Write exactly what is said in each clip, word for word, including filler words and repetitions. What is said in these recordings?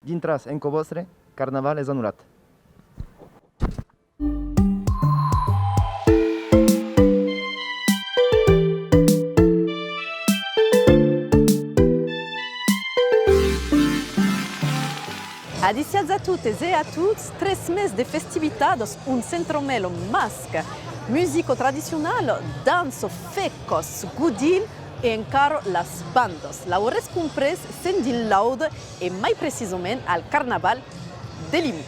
Dintratz en cò vòstre, Carnaval es anullat. Adissiatz a totes e a tots, tres mes de festivitats ont s'entremèlan masca, musica tradicionala, dança, fècas, godilh e encara las bandas. L'auretz comprés, sèm dins l'Aude e mai precisament al Carnaval de Limós.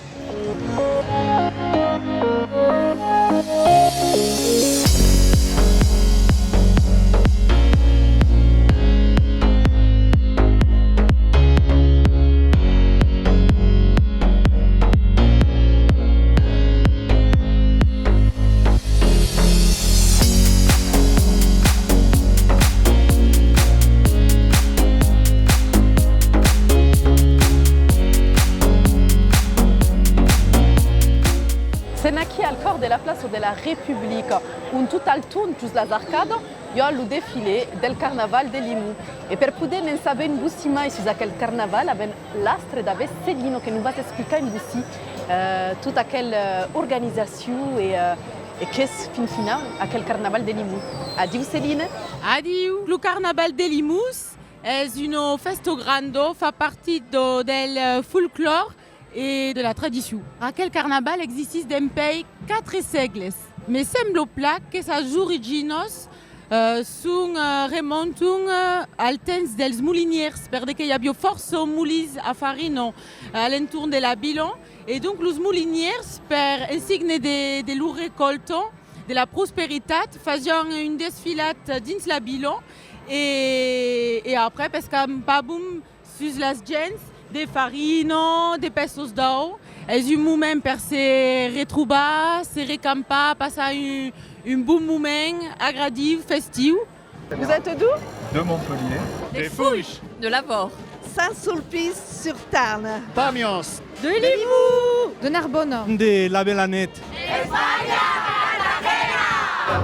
Sèm aquí al còr de la plaça de la Republica, ont tot al torn, jos las arcadas, i a lo desfilé del Carnaval de Limós. E per poder ne'n saber un bocin mai sus aquel carnaval, avèm l'astre d'aver Celina que nos va explicar un bocin, eh, tota aquela, eh, organizacion e, eh, e qu'es fin finau aquel Carnaval de Limós. Adiu, Celina! Adiu! Lo Carnaval de Limós es una fèsta granda, fa partit do, del, eh, folclòr e de la tradicion. Aquel carnaval existís dempuèi quatre sègles, me sembla plan que sas originas, eh, son, eh, remontan, eh, al temps dels molinièrs, per de que i aviá fòrça molins a farina, eh, a l'entorn de la vila, e donc los molinièrs, per, en signe de, de lor recòlta, de la prosperitat, fasián un desfilat dins la vila e, e après, escampavan sus las gents de farina, de pèças d'òu. Es un moment per se retrobar, se recampar, passar un, un bon moment agradiu, festiu. Vous êtes d'où ? De Montpellier. De Foish. De Lavòr. Saint-Sulpice-sur-Tarn. Pàmias. De Limós. De Narbona. De Lavelanèt.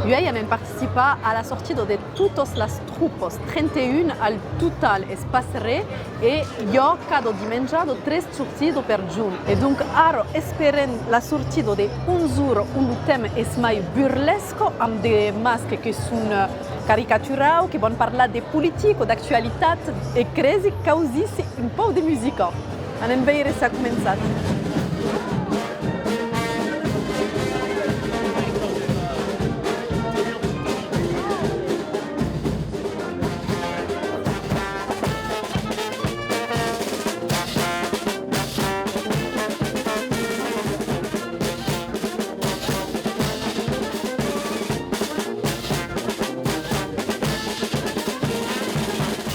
Uèi avèm participat a la sortida de totas las tropas, trenta e un al total, es pas res, e i a cada dimenjada tres sortidas per jorn. E donc ara esperem la sortida de onze oras, ont lo tèma es mai burlesca, amb de masques que son, eh, caricaturaus, que van parlar de politica o d'actualitat, e cresi qu'ausissi un pauc de musica. Anem veire s'a començat.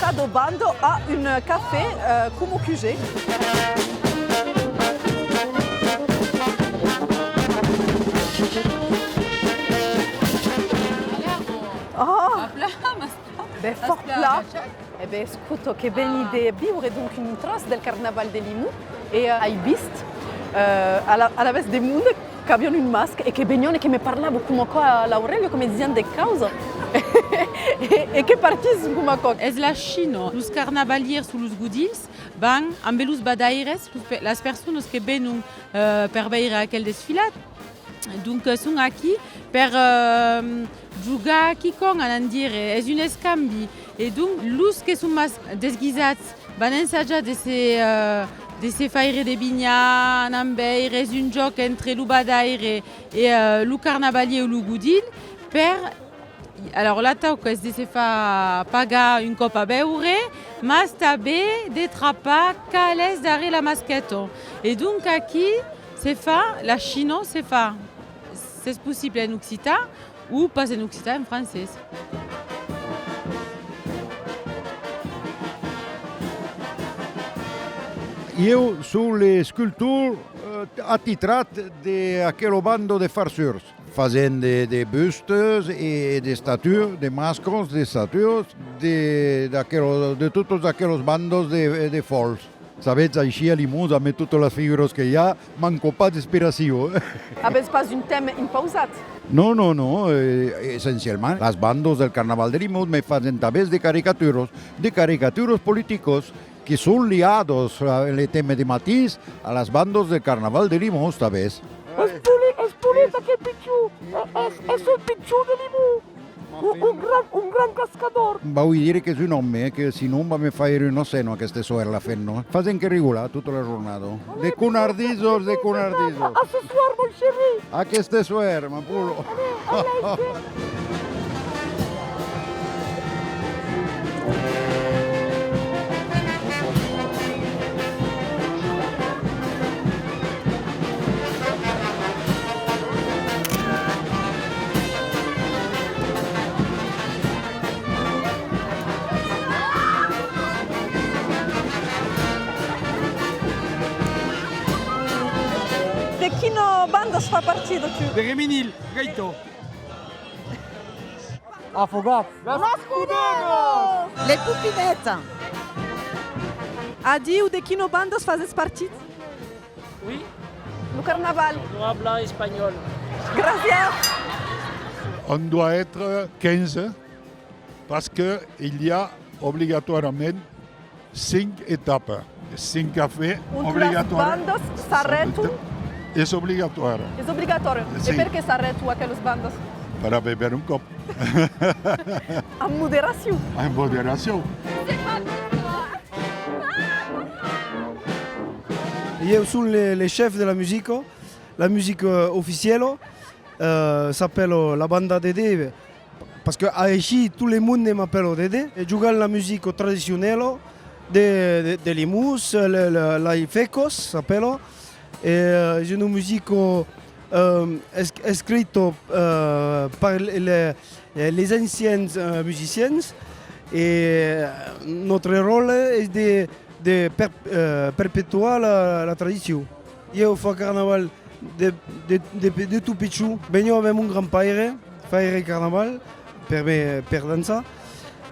Cada banda a un cafè, eh, coma Q G. Oh! Ben, fòrt plan. E ben, escota, que veni de viure, donc, un tròç del Carnaval de Limós, e, eh, ai vist, eh, ala-, alavetz de monde qu'avián un masque e que venián e que me parlavan coma aquò a l'aurelha, que me disián de causas e, e que partisson coma aquò. Es la China. Los carnavalièrs o los godilhs van ambe los badaires, los pe-, las personas que venon, eh, per veire aquel desfilat. Donc, eh, son aquí per, eh, jogar quicòm, anam dire, es un escambi. E donc, los que son mas desguisats van ensajar de se, eh, de se faire devinhar, anam veire, es un jòc entre lo badaire e, eh, lo carnavalièr o lo godilh, per Alors, la tòca es de se far pagar un còp a beure, mas tanben de trapar qual es darrèr la masqueta. E donc aquí se fa, la China se fa, s'es possible en occitan o pas en occitan, en francés. Ieu soi l'escultor, eh, atitrat d'aquela banda de farceurs. Fasèm de, de bustes e d'estatu-, de mascas, d'estatuas, de, d'aquelas, de totas aquelas bandas de, de fòls. Sabètz, aicí a Limós, amé totas las figuras que i a, manca pas d'inspiracion. Avètz pas un tèma impausat? Non, non, non, eh, essencialament las bandas del Carnaval de Limós, me fasèm tanben de caricaturas, de caricaturas politicas. Que son liados, eh, le teme de Matís a las bandas de Carnaval de Limós, sabes? Es polit, es polit aquel pichon, es, es un pichon de Limós, un, un gran, un gran cascador. Vau dire qu'es un òme, eh, que sinon va me faire una scèna aqueste soèr la femna. Fasen que rigolar tota la jornada. De conardisos, de conardisos. A ce soir, mon chéri. Aqueste soèr, ma polo. De quina banda fa partida, tu? De Remenilh, gaita. Afogats. Los Cuderos! Les Popinettes! Adiu, de quina banda fases partit? Oui. Lo carnaval. No habla español. Gràcies. On doit être quinze parce que il y a obligatoirement cinc etapas, cinc cafès obligatoris. Ont las bandas s'arrèstan. Es obligatòri. Es obligatòri. Sí. E perqué s'arrèstan aquelas bandas? Per a beber un còp. Amb moderacion. Amb moderacion. Ieu son le, le chef de la musica. La musica oficiala, eh, s'apèla la banda Dédé, parce que aicí tot le monde m'apèla Dédé. E jogam la musica tradicionala de, de, de Limós, le, le, las fecas s'apèla. E, eh, es una musica, eh, es-, escrita, eh, per le, le, les ancians, eh, musicians. E, eh, nòstre ròtle es de, de per-, eh, perpetuar la, la tradicion. Ieu fa carnaval de, de, de, de tot pichon. Veniá amb mon grand-paire faire carnaval per me, per dançar.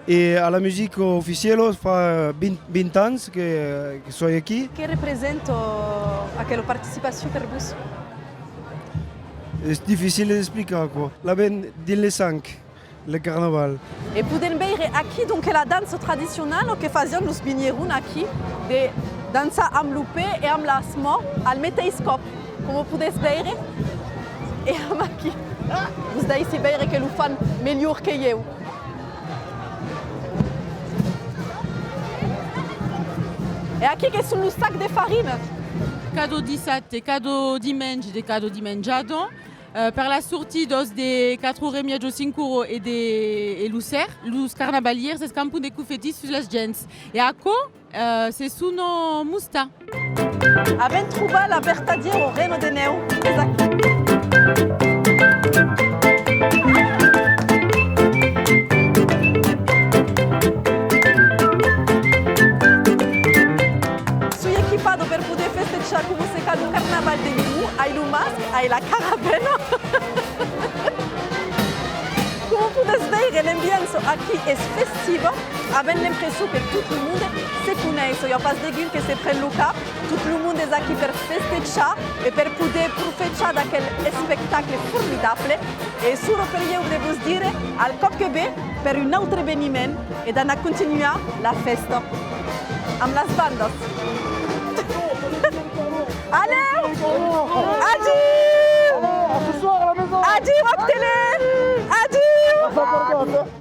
E a la musica oficiala fa vint, vint ans que, que soi aquí. Qué representa aquela participacion per vos? Es dificil d'explicar, aquò. L'avèm dins le sang. Le carnaval. E podèm veire aquí, donc, la dança tradicionala que fasián los vinherons aquí, de dançar amb lo pè e amb las mans al meteis còp, coma podètz veire. E amb aquí, vos daissi veire que lo fan melhor que ieu. E aquí que son los sacs de farina. Cada dissabte, cada dimenge de cada dimenjada, Eh, per las sortidas de quatre oras e mièja, cinc oras e de, e lo ser, los carnavalièrs escampan de confetís sus las gents. E aquò, eh, se sona mostar. Avèm trobat la vertadièra reina de nèu. Es aquí. Soi equipada per poder festejar coma se cal lo carnaval de Limós, ai lo masc, ai la carabèla. Coma podètz veire, l'ambiança aquí es festiva, avèm l'impression que tot lo monde se coneis. I a pas degun que se pren lo cap, tot lo monde es aquí per festejar e per poder profechar d'aquel espectacle formidable. E sura per ieu de vos dire, al còp que ve, per un autre eveniment e d'anar continuar la fèsta amb las bandas. Alèu! Adiu! Adiu, òc tele!